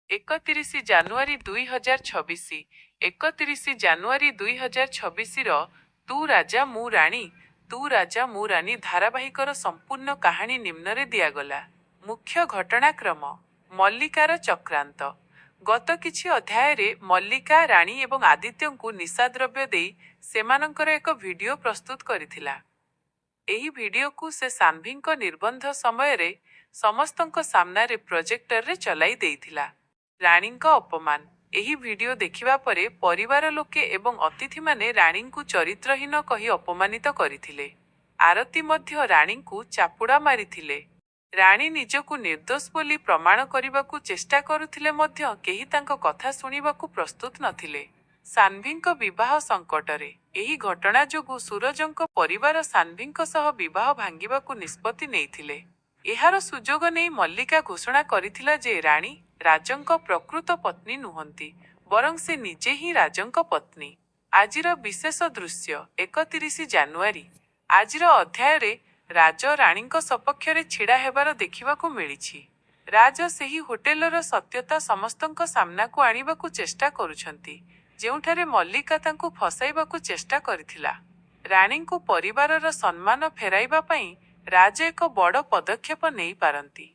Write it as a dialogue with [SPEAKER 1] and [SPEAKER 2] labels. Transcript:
[SPEAKER 1] 31 ଜାନୁଆରୀ 2026, 31 ଜାନୁଆରୀ 2026ର ତୁ ରାଜା ମୁଁ ରାଣୀ, ତୁ ରାଜା ମୁଁ ରାନୀ ଧାରାବାହିକର ସମ୍ପୂର୍ଣ୍ଣ କାହାଣୀ ନିମ୍ନରେ ଦିଆଗଲା। ମୁଖ୍ୟ ଘଟଣାକ୍ରମ। ମଲ୍ଲିକାର ଚକ୍ରାନ୍ତ। ଗତ କିଛି ଅଧ୍ୟାୟରେ ମଲ୍ଲିକା ରାଣୀ ଏବଂ ଆଦିତ୍ୟଙ୍କୁ ନିଶାଦ୍ରବ୍ୟ ଦେଇ ସେମାନଙ୍କର ଏକ ଭିଡିଓ ପ୍ରସ୍ତୁତ କରିଥିଲା। ଏହି ଭିଡିଓକୁ ସେ ସାନ୍ଭିଙ୍କ ନିର୍ବନ୍ଧ ସମୟରେ ସମସ୍ତଙ୍କ ସାମ୍ନାରେ ପ୍ରୋଜେକ୍ଟରରେ ଚଲାଇ ଦେଇଥିଲା। ରାଣୀଙ୍କ ଅପମାନ। ଏହି ଭିଡିଓ ଦେଖିବା ପରେ ପରିବାର ଲୋକେ ଏବଂ ଅତିଥିମାନେ ରାଣୀଙ୍କୁ ଚରିତ୍ରହୀନ କହି ଅପମାନିତ କରିଥିଲେ। ଆରତି ମଧ୍ୟ ରାଣୀଙ୍କୁ ଚାପୁଡ଼ା ମାରିଥିଲେ। ରାଣୀ ନିଜକୁ ନିର୍ଦ୍ଦୋଷ ବୋଲି ପ୍ରମାଣ କରିବାକୁ ଚେଷ୍ଟା କରୁଥିଲେ ମଧ୍ୟ କେହି ତାଙ୍କ କଥା ଶୁଣିବାକୁ ପ୍ରସ୍ତୁତ ନଥିଲେ। ସାନ୍ଭିଙ୍କ ବିବାହ ସଙ୍କଟରେ। ଏହି ଘଟଣା ଯୋଗୁଁ ସୁରଜଙ୍କ ପରିବାର ସାନ୍ଭିଙ୍କ ସହ ବିବାହ ଭାଙ୍ଗିବାକୁ ନିଷ୍ପତ୍ତି ନେଇଥିଲେ। ଏହାର ସୁଯୋଗ ନେଇ ମଲ୍ଲିକା ଘୋଷଣା କରିଥିଲା ଯେ ରାଣୀ ରାଜଙ୍କ ପ୍ରକୃତ ପତ୍ନୀ ନୁହଁନ୍ତି, ବରଂ ସେ ନିଜେ ହିଁ ରାଜଙ୍କ ପତ୍ନୀ। ଆଜିର ବିଶେଷ ଦୃଶ୍ୟ, 31 ଜାନୁଆରୀ। ଆଜିର ଅଧ୍ୟାୟରେ ରାଜ ରାଣୀଙ୍କ ସପକ୍ଷରେ ଛିଡ଼ା ହେବାର ଦେଖିବାକୁ ମିଳିଛି। ରାଜ ସେହି ହୋଟେଲର ସତ୍ୟତା ସମସ୍ତଙ୍କ ସାମ୍ନାକୁ ଆଣିବାକୁ ଚେଷ୍ଟା କରୁଛନ୍ତି, ଯେଉଁଠାରେ ମଲ୍ଲିକା ତାଙ୍କୁ ଫସାଇବାକୁ ଚେଷ୍ଟା କରିଥିଲା। ରାଣୀଙ୍କୁ ପରିବାରର ସମ୍ମାନ ଫେରାଇବା ପାଇଁ ରାଜ ଏକ ବଡ଼ ପଦକ୍ଷେପ ନେଇପାରନ୍ତି।